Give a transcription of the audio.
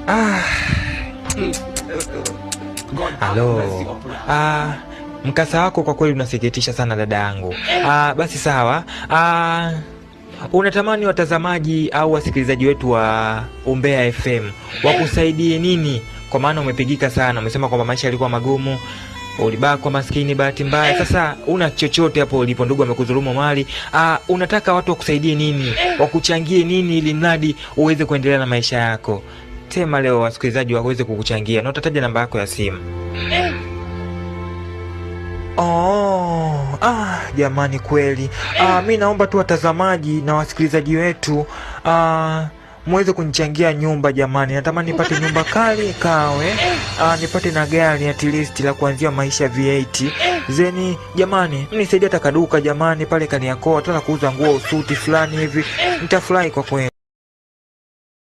Ah. Halo. Ah, mkasa wako kwa kweli unasikitisha sana dada yangu. Ah, basi sawa. Ah, unatamani watazamaji au wasikilizaji wetu wa Umbea FM wakusaidie nini? Kwa maana umepigika sana, umesema kwamba maisha yalikuwa magumu, ulibakwa maskini, bahati mbaya. Sasa una chochote hapo ulipo, ndugu amekudhulumu mali. Ah, unataka watu wakusaidie nini, wakuchangie nini, ili mradi uweze kuendelea na maisha yako? Sema leo wasikilizaji waweze kukuchangia, na utataja namba yako ya simu. Oh, ah, jamani kweli. Ah, mi naomba tu watazamaji na wasikilizaji wetu muweze kunichangia nyumba jamani. Natamani nipate nyumba kali Kawe. Ah, nipate na gari at least la kuanzia maisha V8. Zeni jamani, mnisaidie hata kaduka jamani pale Kariakoo, hata la kuuza nguo suti fulani hivi. Nitafurahi kwa kweli.